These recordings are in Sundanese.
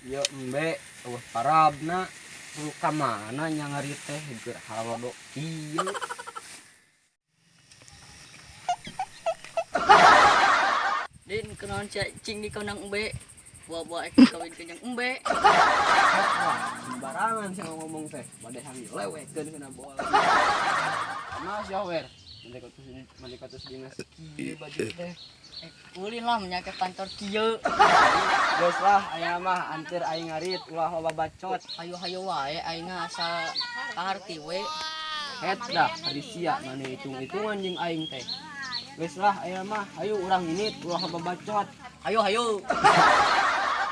Ieu embe eueuh parabna kudu ka mana nya ngarit teh geur halodo kieu. Din kunaon sia cing di kaunang embe. Buah-buah ek kawin ke jeung embe. Sembarangan sia ngomong teh, bade hangi lewekeun kana bola. Mas ya wer, mendek katus dinas kieu baju teh. Ulin lah menyake kantor kieu. Geus lah aya mah antir aing ngarit ulah loba bacot. Hayu-hayu wae aing asal kaharti we. Het dah ari sia mane hitung-hitungan jeung aing teh. Geus lah aya mah hayu urang init ulah loba bacot. Hayu hayu.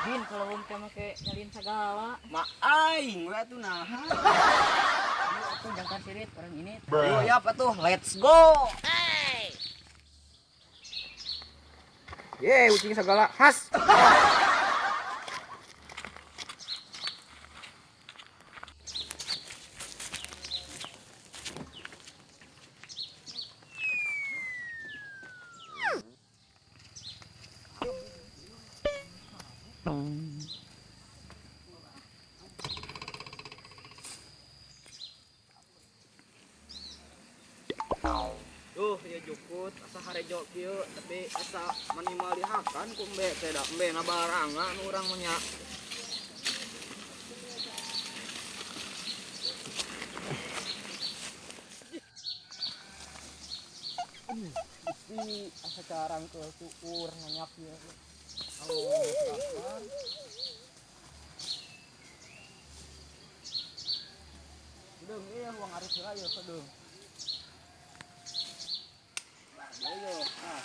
Din kalau teh make nyalin sagala. Ma aing we atuh naha. Hayu atuh jangkar sirit urang init. Hayu yap atuh let's go. Ye, ucing segala khas. Duh, ya jukut asa harejo kieu tapi asa minimal dihakan ku embe teh da embe na barangan urang mah nya. Bisi asa carang ke cukur nanyak ieu. Kedeung ieu uang arit heula ieu kedeung. Ayo, ah,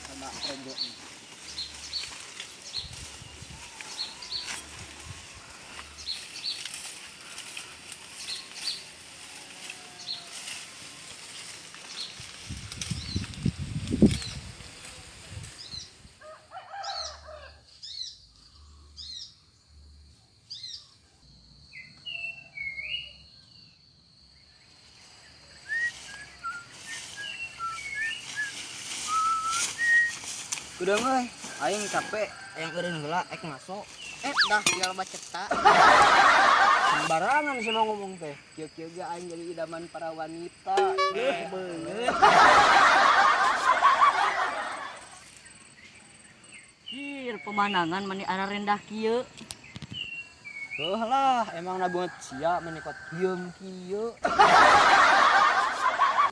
sama rejo. Kudeung euy, aing capek, aya eureun heula ek masuk. Dah tinggal baceta. Sembarangan sih mau ngomong teh. Kieu-kieu ge aing jadi idaman para wanita. Geuh beungeut. Hir, pemandangan mani arah rendah kieu. Heuh lah, emang na beungeut sia mani kot dieum kieu.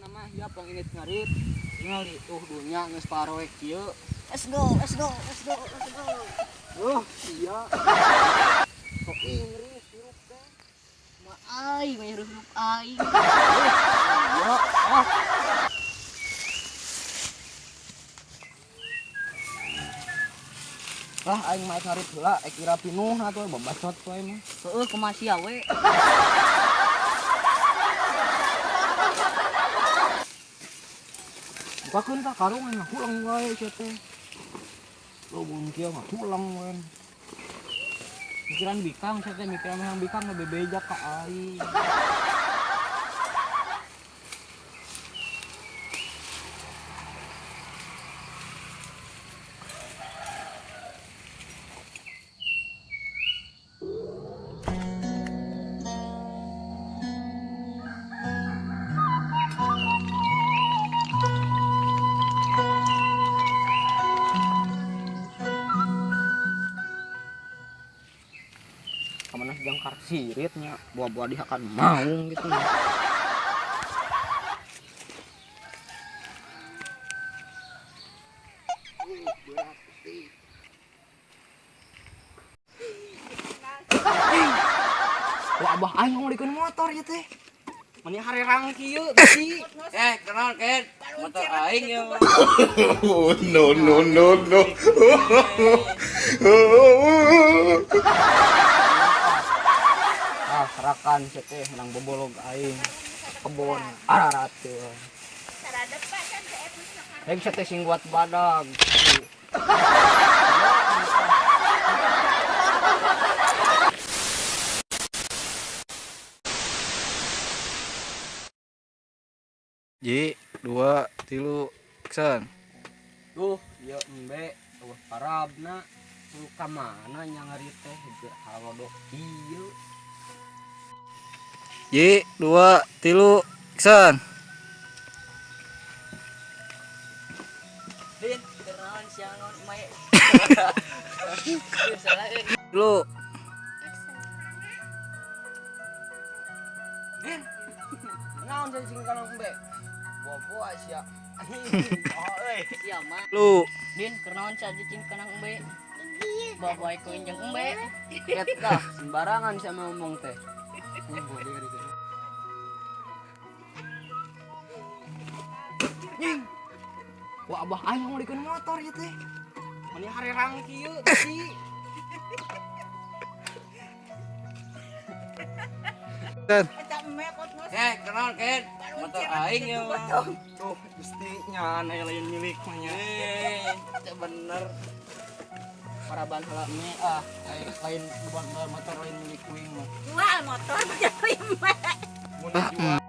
Nama hiap wong init ngarit. Tingali tuh dunya geus paroek kieu. Let's go, let's go, let's go, let's go. Iya. Sok Inggris hirup teh. Ma aing mah hirup aing. Iya, ah. Lah aing mah ngarit heula ek ira pinuh atuh babacot wae mah. Heueuh kumaha sia we. Bukakeun ka karung mah hulang wae sia teh. Lo mun kieu mah hulang we. Mikiran bikang sia teh, mikiran hayang bikang mah bebeja ka aing. Jangkar siritnya buah-buah dihakan maung gitu. Wah, abah aing ngomongkeun motor ieu teh. Meni harerang kieu bisi. Kenal ken. Motor aing ya. Oh, no no no no. Ah, serakan sia teh menang bobolog aing. Kebon ararat teh. Rek sia teh sing buat badag. Ji, 2, 3, action. Duh, ieu embe eueuh parabna. Lu ka mana nyangari teh halodo kieu. Ji, 2, 3, action. Din, kenaon sia naon mae. Salah euy. Lu. Din. Naon jadi sing kana embe? Bobo sia. Oh euy. Sia mah. Lu. Din, kenaon sia cicing kana embe? Bawa bae jeung embe. Eta sembarangan sama ngomong teh. Nying. Wah abah aing ngolikeun motor ieu teh. Meni harerang kieu si. Kenal Ken. Motor aing ya. Tuh, gusti nyan aya lain milik mah nya. Teh bener. Paraban heula me ah, lain motor lain milik kuing mah. Jual motor bagi Mun dijual.